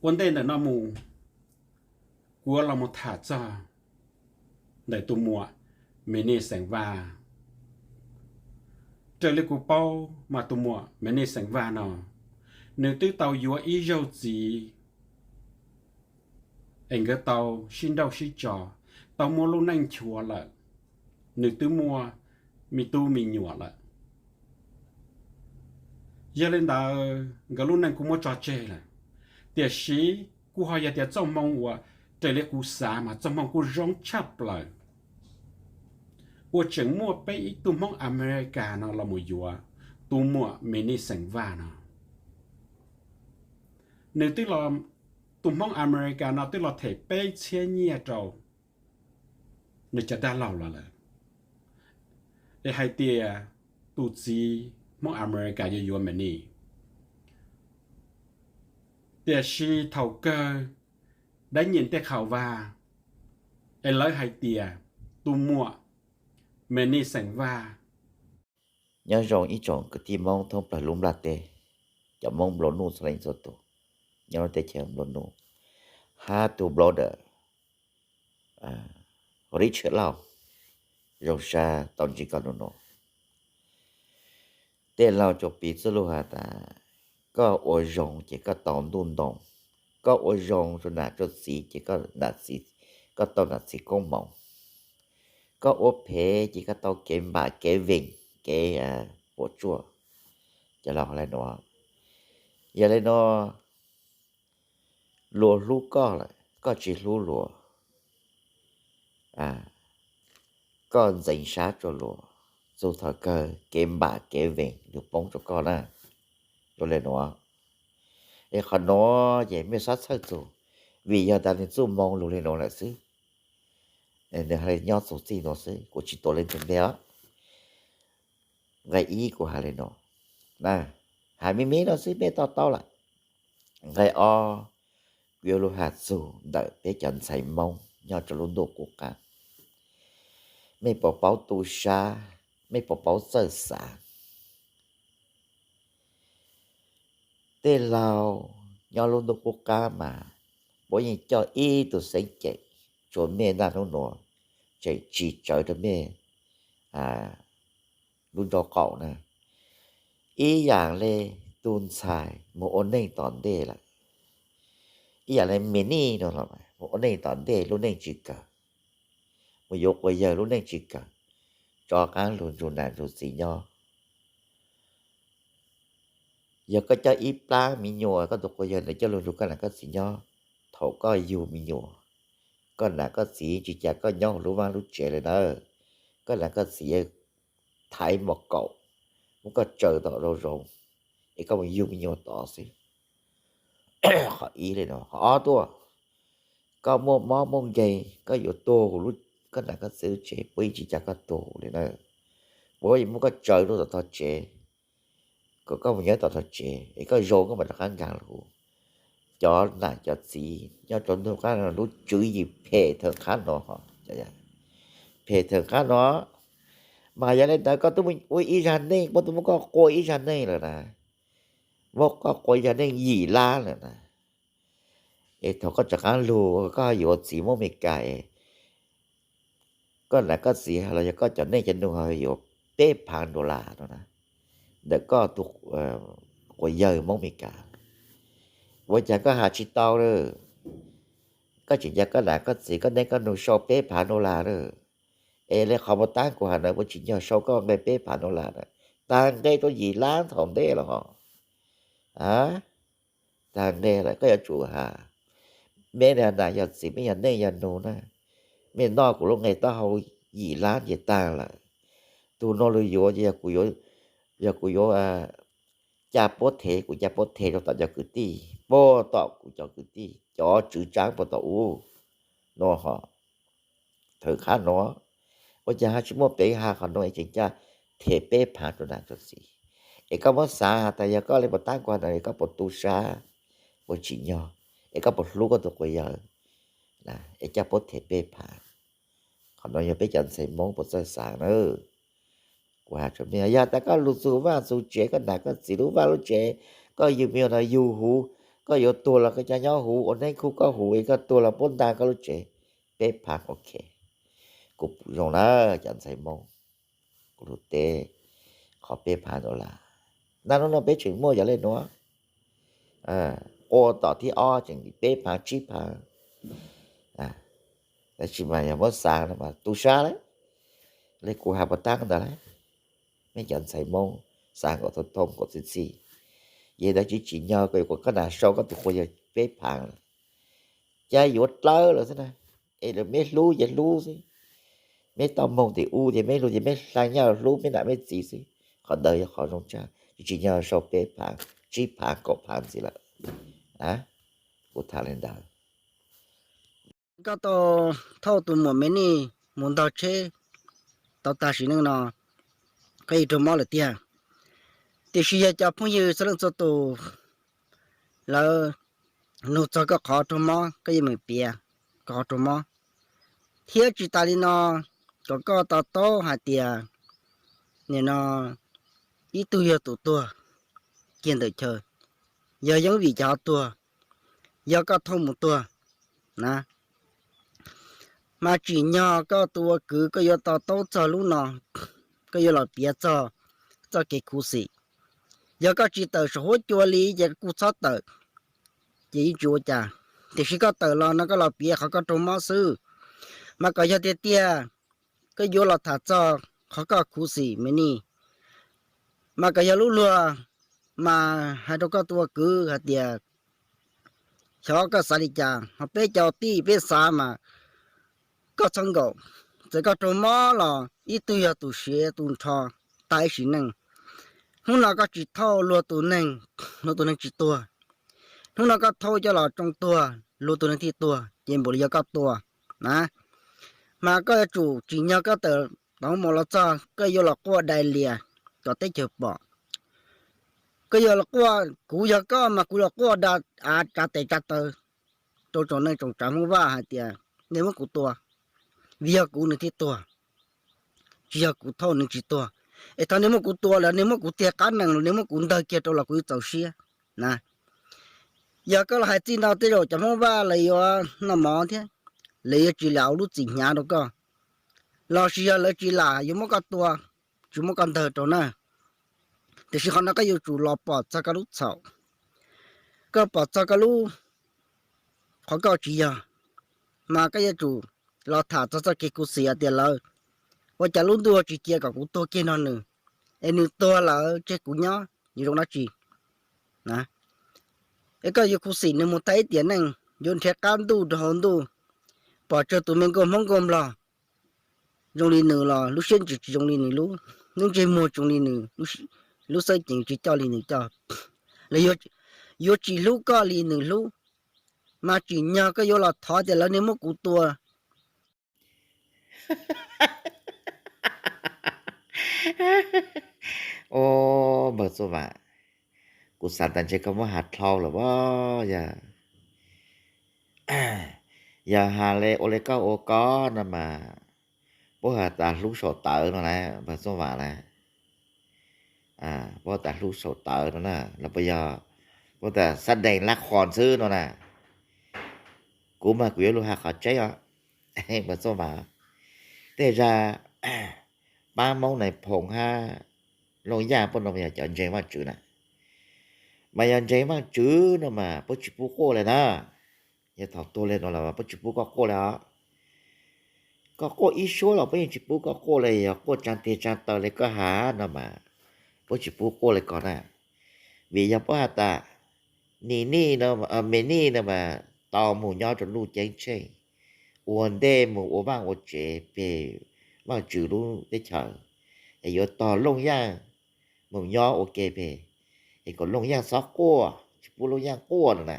Ua ntej ntawm no mus, kuv yuav los mus tham txog ntawm tus muam Me Nis xeem Vaj. Raws li kuv paub mas tus muam Me Nis xeem Vaj no, nws twb tau yuav ib zaug txiv, es nkawd tau sib nrauj sib tso, tau muaj lub neej nchuav lawm, nws twb muaj me tub me nyuam lawm. Yog li ntawd nkawd lub neej kuj muab tso tseg lawm. Tiam sis kuj ho yog tias txoj hmoo uas raws li kuv xav mas txoj hmoo kuj zoo tshaj plaws, uas tseem muaj peb ib tug Hmoob Amelikas no los mus yuav tus muam Me Nis xeem Vaj no. Nws twb los, tus Hmoob Amelikas no twb los them peb txhiab nyiaj rau nws cov dab laug los lawm, es hais tias tus txiv Hmoob Amelikas yuav yuav Me Nis. Tiam sis thaum kawg dab nyim tej qhaum vag, es lawv hais tias tus muam Me Nis xeem Vaj. Nyob zoo ib tsoom kwv tij Hmoob thoob plaws lub nplaj teb, cov Hmoob nplua nuj txhua leej txhua tus nyob lub teb chaws nplua nuj, hab tus blogger Richard Lauj, zoo sab tau ntsib koj nub nua. Tej laug tsuas piv txwj lug has tas, koj ua zoo ces koj tau ntuj ntoo, koj ua zoo rua nam rua txiv ces koj tau nam txiv koob moov, koj ua phem ces koj tau kev npam kev vees kev puam tsuaj. Cov laug hais li nuav, yog li no, luag hlub koj lawm koj tsis hlub luag, koj ntxeev sab rua luag, txug thaum kawg kev npam kev vees yug poob rua koj na. Zoo li nuav, es qhov nuav ces mej xob txhawj txug, vim yog tas nwg txuj moo lug li nuav lawm xwb. Nwg hais li nyob txug txij nuav xwb, kuv tsis tuav leej twg nteg os. Nqe ib kuv hais li nuav, hais me me nuav xwb mej to taub lawm. Nqe ob, kuv yuav lug has txug ntawm peb cov ntxhais Moob nyob rua lub ntuj qub qaab, mej puas paub tu sab, mej puas paub txawj xav? Tej laug nyob lub ntuj qub qaab mas puab yeej coj ib tug xeeb ceem tsua mej naj nub nuav, tseem tsim tsawv rua mej lub nraub qaum na. Ib yaam le tug ntxhais moog ua neej tom ntej lawm, ib yaam le Me Nij no los moog ua neej tom ntej lub neej tsis kawg, moog yuav quas yawg lub neej tsis kawg, tso qaab lug nrug nam nrug txiv nyob. Yog koj coj ib plaab me nyuam, koj tug quas yawg ntawd coj lug nrug koj nam koj txiv nyob, thaum koj yug me nyuam, koj nam koj txiv tsis ca koj nyob huv lub vaaj lub tsev le nawb. Koj nam koj txiv thaiv mos kaum, muab koj tsaws tom zoo zoo, es koj mus yug me nyuam tod xwb. Qhov ib le no. Qhov ob tuaj, koj muaj mob muaj nkeeg, koj yuav tuag huv, koj nam koj txiv lub tsev puab yeej tsis ca koj tuag huv le na. Puab yeej muab koj tsaws rau tom tog tsev, kom koj mus nyob tom tog tsev es koj zoo koj mam rov qab nkaag lug huv. Cov nam cov txiv nyob rau ntuj qab no lub tswv yim phem theem qab no, phem theem qab no. Mas yog le ntawd koj twb ua ib zag neej, puab twb muab koj qua ib zag neej lawm na, muab koj qua zag neej yim lab lawm na. Es thaum koj rov qab lug koj yuav txiv Moob Amelikas, koj nam koj txiv los yog koj cov neej cov nug yuav peb phaav dollar no na, ntawm koj tug quas yawg Moob Amelikas. Ua cas koj has tsis tau lawm? Koj tseem ncaag koj nam koj txiv koj neej koj nug sau peb phaav dollar lawm. Es le qhov puas taab kuv has ntawd puas tsim nyog sau koj nqe peb phaav dollar na? Taag nqe rau yim lab thaum ntej los. Taag nqe lawm koj yuav tsum has, mej nam yog txiv, mej yog neej yog nug na, mej noj kuv lub nqe taub hau yim lab ces taag lawm. Tug nuav lug yuav, yog kuv yuav ca puab thev, kuv ca puab thev rau tom cov kwv tij, puag tom kuv cov kwv tij, cov tswv tsaab puag tom ub no ho. Theem qab nuav, ua cas ho tsis muaj peev has qhov nuav es tseem ca them peb phaav rau nam rau txiv? Es koj muab xaav has tas yog koj le puas taab kuv has ntawd es koj puas tu sab, puas tsim nyog, es koj puas hlub koj tug quas yawg es coj puab them peb phaav? Qhov nuav yog peb cov ntxhais Moob puas txawj xaav na. Kuv has rau mej, yog tas koj lug txug vaaj txug tsev, koj nam koj txiv lub vaaj lub tsev, koj yug me nyuam no yug huv, Koj yuav tuag los koj cia nyob huv, ua neeb khub koj huv, koj tuag los puab nta koj lub tsev peb phaav, ok. Kuv pum zoo na, cov ntxhais Moob, kuv lug teb qhov peb phaav dollar. Naj nub no peb tseem muaj yog le nuav, quaj tom thib ob tseem peb phaav tsib phaav. Tab sis mas yog muab xaav no mas tu sab lawm, le kuv has puas taab ntawd lawm. Mej cov ntxhais Moob xaav nkaum thoob thoob nkaum txhij txhij, yog ntawd tsis tsim nyog koj yuav kuas koj nam sau koj tus qhua yog peb phaav lawm, ca yuav dlawb lawm xwb na. Es lawv meb hlub ces hlub xwb, meb tau moog tim u ces meb hlub ces meb hlaa nyaj hlub meb nam meb txiv xwb. Qhov ntawd yog qhov zoo tshaj, tsis tsim nyog sau peb phaav tsib phaav kaum phaav ntxiv lawm. Kuv tham li ntawd. Koj tau thauj tus muam Me Nij mus ntog tsheb tau tag sim neej no, koj yeej raug mob lawm tiag. Tiam sis yog cov phooj ywg txhua leej txhua tus lawv nug txog koj qhov raug mob, koj yeej meem piav koj qhov raug mob, thiab tsis tas li no, kom koj to taub hais tias nim no ib tug yog tus tuag kiag ntawm chaw, yog Yeeb Vim cov ho tuag, yog koj thauj mus tuag na. Mas tsim nyog koj tus ua kwv koj yuav to taub txog lub no, koj yuav los piav txog txoj kev khuv xim. Yog koj tsis tawm saum huab cua li ces kuj txhob tawm, ces yeej tsis ua cas. Tiam sis koj tawm los no koj los piav qhov koj raug mob xwb, mas kom yog tiag tiag koj yuav los tham txog qhov koj khuv xim Me Nij, mas kom yog lub luag mas hais rau koj tus ua kwv hais tias xyov koj xav li cas, ho peb cov tij peb xav mas koj txhob nkaum. Txawm koj raug mob los ib tug yog tus siav tus nrho tag ib sim neej. Hnub no koj tsis thauj luag tus neeg, luag tus neeg tsis tuag. Hnub no koj thauj coj los tsoo tuag, luag tus neeg thiaj tuag, ces npaum li yog koj tua na. Mas koj yuav tsum tsim nyog koj tawm tau mus los txog koj yuav los quaj dai lias kom teb chaws pom. Koj yuav los quaj, kuv yog koj mas kuv los quaj da av tsa tes tsa taw rau tsoom neej tsoom tsav Hmoob Vaj hais tias nej muab kuv tua, vim yog kuv nws thiaj tuag, tsis yog kuv thauj nws tsis tuag. Es thaum nej muab kuv tua lawm, nej muab kuv tiag qab nees los nej muab kuv ntawg kiag rau los kuv yuav txaus siab na. Yog koj los hais txij no tej zaum cov Hmoob Vaj lawv yuav noj mov thiab, lawv yuav tsis lam ua lub txim hnyav rau koj, los sis yog lawv tsis lam yuav muab koj tua, tsis muab koj ntawg rau na. Tiam sis qhov no koj yuav tsum los pom txog koj lub txhaum, koj pom txog koj lub, qhov koj tsis yog, mas koj yuav tsum los tham txog txoj kev khuv xim hais tias lawv ua cas lub ntuj tsis cia kom kuv tuag kiag no nws, es nws tuag lawm tseg kuv nyob yuav zoo dab tsi. Es koj yuav khuv xim nws mus tag ib tiam neej, yuav nrhiav qab ntuj rau hauv ntuj, pom tsawg tus me nkauj Hmoob nkauj Nplog zoo li nws los lub siab ntsws tsis zoo li nws lub, lub ntsej muag tsis zoo li nws, lub xeeb ceem tsis coj li nws coj, los yuav tsis hlub koj li nws hlub, mas tsim nyog koj yuav los thov tias lawv nej muab kuv tua. Au, npawg Txuj Vam, kuv xav tas ntshe koj muab has dlhau lawm as. Yog, yog has le ua le koj ua koj no mas, puab has tas hlub saum tawv no na, npawg Txuj Vam na. Puab tas hlub saum tawv no na, los puas yog puab tas xab dees lab qhos xwb no na. Kuv mas kuv yuav lug has qhov tseeb os, npawg Txuj Vam. Tej zag paab Moob Nais Phoom hab Looj Yaj puab no mas yog cov ntseeg Vaajtswv na. Mas yog ntseeg Vaajtswv no mas puab tsis pub quaj le na. Yog thaum tuag le no los puab tsis pub koj quaj le os. Koj quaj ib suab los puab yeej tsis pub koj quaj le, yog quaj tsaa tes tsaa taw le koj has no mas puab tsis pub quaj le koj na. Vim yog puab has tas Nis Nij no, Me Nij no mas tau moog nyob rua Nuj Ceeb Tsheej, ua ntej moog ua vaaj ua tsev peg Vaajtswv lub teb chaws, es yuav tog Looj Yaaj moog nyob ua ke peg, es kom Looj Yaaj xob quaj, tsis pub Looj Yaaj quaj no na.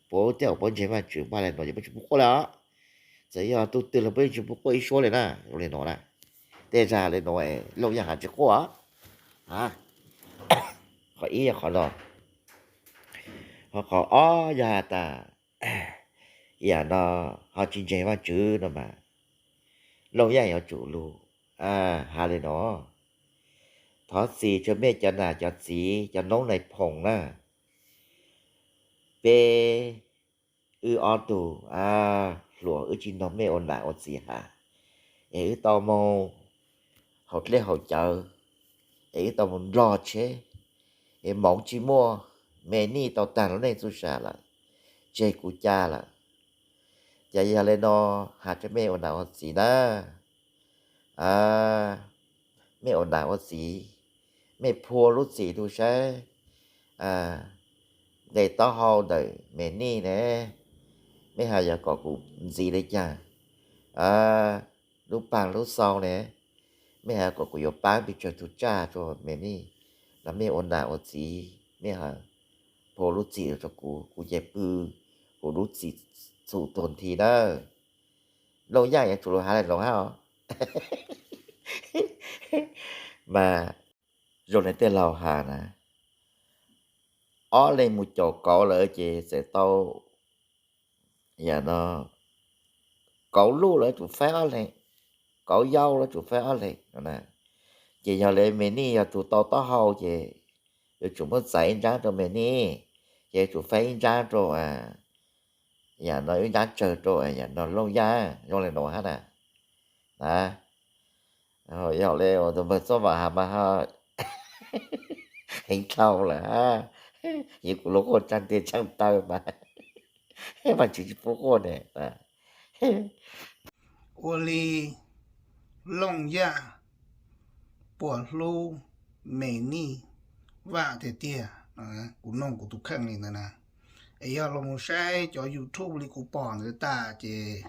Puab tej uas puab ntseeg Vaajtswv npaj le nuav ces puab tsis pub quaj le os. Txawm yog tug twg los puab yeej tsis pub quaj ib suab le na, zoo le nuav na. Tej zag le nuav Looj Yaaj has tsis quaj. Qhov ib yog qhov no, ho qhov ob yog has tas yam no ho tsis ntseeg Vaajtswv no mas, Looj Yaaj yuav tsum lug has le nuav. Thov txim rua mej cov nam cov txiv cov noob nais phoom na, Peb, wb ob tug hluas wb tsis nrog mej ua nam ua txiv has, es wb tau moog haus dlej haus cawv, es wb tau moog nplog tsheb, es moov tsis muaj, me nij tau taag lub neej txuj sa lawm, tseg kuv ca lawm. Ces yog le no has rua mej ua nam ua txiv na, mej ua nam ua txiv, mej phua lub txim lug saib nqe taub hau ntawm me nij ne, mej has yog kom kuv ntxiv le caag, lub paag lub xau ne, mej has kom kuv yuav paab pes tsawg tug tsaj rua me nij, los mej ua nam ua txiv mej has phua lub txim rua kuv, kuv ces pw kuv lub txim txhum tuag nthi na. Looj Yaj yuav tsum lug has le nuav hab os. Mas zoo le tej laug has na, ob leeg mus caum kauv lawm ces txawm tau, yam no, kauv luj lawm tsum faib ob leeg, kauv yau lawm tsum faib ob leeg. Ces yog le me nij yog tug tau taub hau ces yuav tsum muab txais ib nrab rua me nij, ces yuav tsum faib ib nrab rua, yam no ib nrab tsawg rua yam no Looj Yaj, zoo le nuav hab na. Na, yog le tus npawg Txob Vam has mas ho heev dhau lawm hab, yog kuv lub quaj tsaaj tes tsaaj taw mas, Vaajtswv tsis pub quaj ne. Ua li Looj Yaj puas hlub me nij Vaj tiag tiag? Kuv noog kuv tus kheej li ntawd na. Es yog los mus saib cov YouTube li kuv pom ntawd tag ces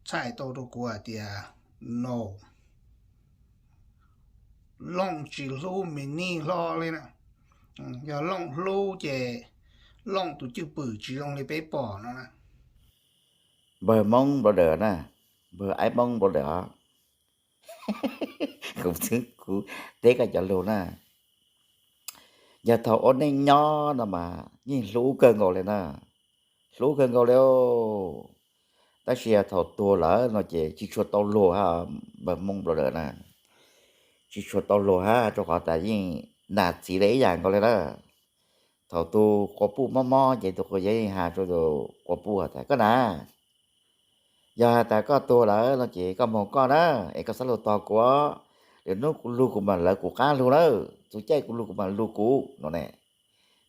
txhais tau rau kuv hais tias no, Looj tsis hlub me nij hlo li na. Yog Looj hlub ces Looj tus cwj pwm tsis zoo li peb pom no na. Npawg Moob Brother na, npawg Aib Moob Brother os, kuv, kuv teb koj cov lug na. Yog thaum ua neej nyob no mas yeej hlub kawg nkaus li na, hlub kawg nkaus li. Tab sis yog thaum tuag lawm no ces tsis tshua tau luag hab, npawg Moob Brother na, tsis tshua tau luag hab, rau qhov tas yeej nam txiv le ib yam nkaus li na. Thaum tus quas puj mob mob ces tus quas yawg yeej has rau tus quas puj has tas, koj nam, yog has tas koj tuag lawm no ces koj moog koj na, es koj txhob lug tog kuv, lwm hnub kuv lug kuv mam lawv kuv qab lug na, txug caij kuv lug kuv mam lug kuv no ne.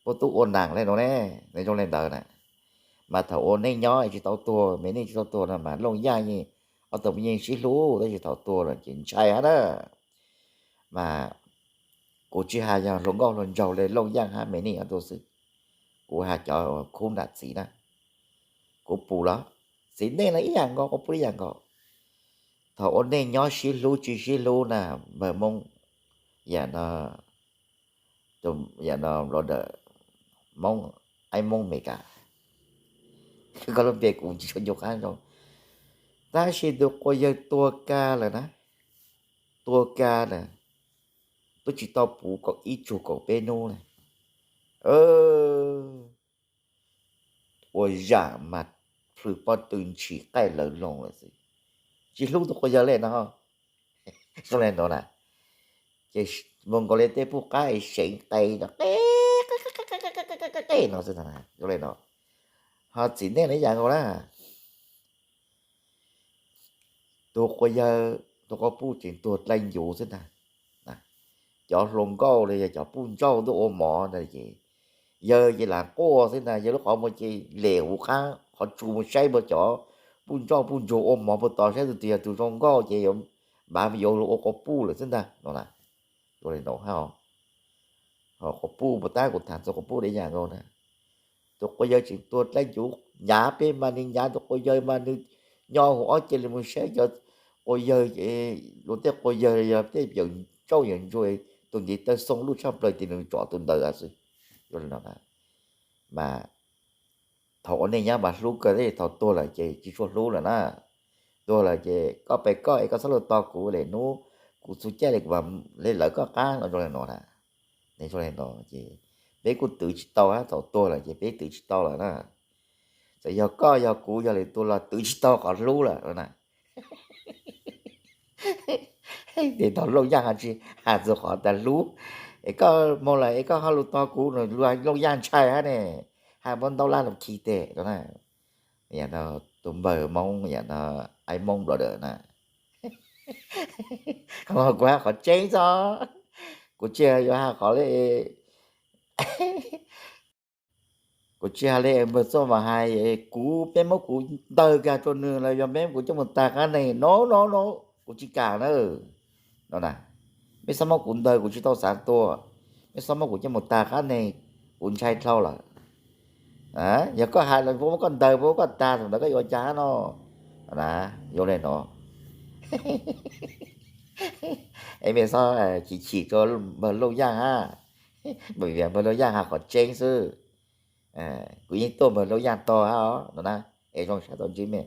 Puab tub ua nam le nuav ne, nws zoo le ntawd na. Mas thaum ua neej nyob tsis tau tuag, me nij tsis tau tuag no mas Looj Yaj yeej, ob tug yeej sib hlub, tab sis thaum tuag lawm ces ntshai hab na. Mas kuv tsis has yog hluas nkauj hluas nraug le Looj Yaj hab me nij ob tug xwb, kuv has cov khub nam txiv na. Kuv pum los txiv neej los ib yam nkaus, quas puj ib yam nkaus. Thaum ua neej nyob sib hlub tsis sib hlub na, npawg Moob, yam no, yam no Brother Moob, Aib Moob Amelikas, koj lub npe kuv tsis tshua ncu qab zoo. Tab sis tus quas yawg tuag kag lawm na, tuag kag lawm, twb tsis tau puv kaum ib tsug kaum peb hnub na, ua zam mas plhws pob tw ntshis qaij lawv loo lawm xwb. Tsis hlub tus quas yawg le no, zoo le nuav na. Ces moog nkaus li tej puj qab es seev qe no, qe no xwb, zoo le no. Ho txiv neej los ib yam nkaus na. Tus quas yawg, tus quas puj tseem tuag dlai ncuv xwb ntag. Cov hluas nkauj los yog cov puj nrauj tuaj ua mov ntag ces, yawg ces lam quaj xwb ntag, yawg lub qhov muag ces lem huv qab qhov tsua mus saib puas cov puj nrauj puj ntsuag ua mov puas tos saib tus twg yog tus zoo nkauj ces yuav npav yuav lug ua quas puj lawm xwb ntag no na. Ua li no hab, ho quas puj puas tab kuv tham txug quas puj le yam nkaus na. Tus quas yawg tseem tuag dlai ncuv, nyav peb mas nws nyav, tus quas yawg mas nws nyo huv ob ce li mus saib cov quas yawg, luag tej quas yawg yog tej yawm ntsauj yawm ntsuag, tus ntiv taw xoo luj tshaj plaws ces nws tsom tus ntawd xwb. Ua li no na, mas thaum ua neej nyob mas hlub kawg, tab sis thaum tuag lawm ces tsis tshua hlub lawm na. Tuag lawm ces koj pe koj es koj txhob lug tog kuv, lwm hnub kuv txug caij li kuv mam le lawv koj qab no, zoo li no na. Zoo li no ces peb kuj twv tsis tau hab, thaum tuag lawm ces peb twv tsis tau lawm na. Txawm yog koj yog kuv yog lwm tus los twv tsis tau qhov hlub lawm na. Tes thaum Looj Yaj ho tsis has txug qhov tas hlub, es koj moog lawm es koj ho lug tog kuv no, Looj Yaj ntshai hab ne. phaj muab ntaub lab los khi tes rau na. Yam no tus npawg Hmoob, yam no aib Hmoob nplua dawm na. Qhov no kuv has qhov tseeb xwb, kuv tsis yuav has qhov li, kuv tsis has li npawg Txooj Vam hais, kuv peb muab kuv ntawg kiag rau nws los yog peb muab kuv coj mus tag qab neeg no no no, kuv tsis kam na. No na, peb txhob muab kuv ntawg, kuv tsis tau xav tua, peb txhob muab kuv coj mus tag qab neeg, kuv ntshai dhau lawm. Yog koj hais los puas muab koj ntawg, puas muab koj tag, thaum ntawd koj yuav ua cas no? Na, yuav li no. Es mej txhob chim chim rau npawg Looj Yaj hab, npawg Looj Yaj has qhov tseeb xwb. Kuv yeej tuaj npawg Looj Yaj tog hab os no na, es zoo sawv daws ntsib mej.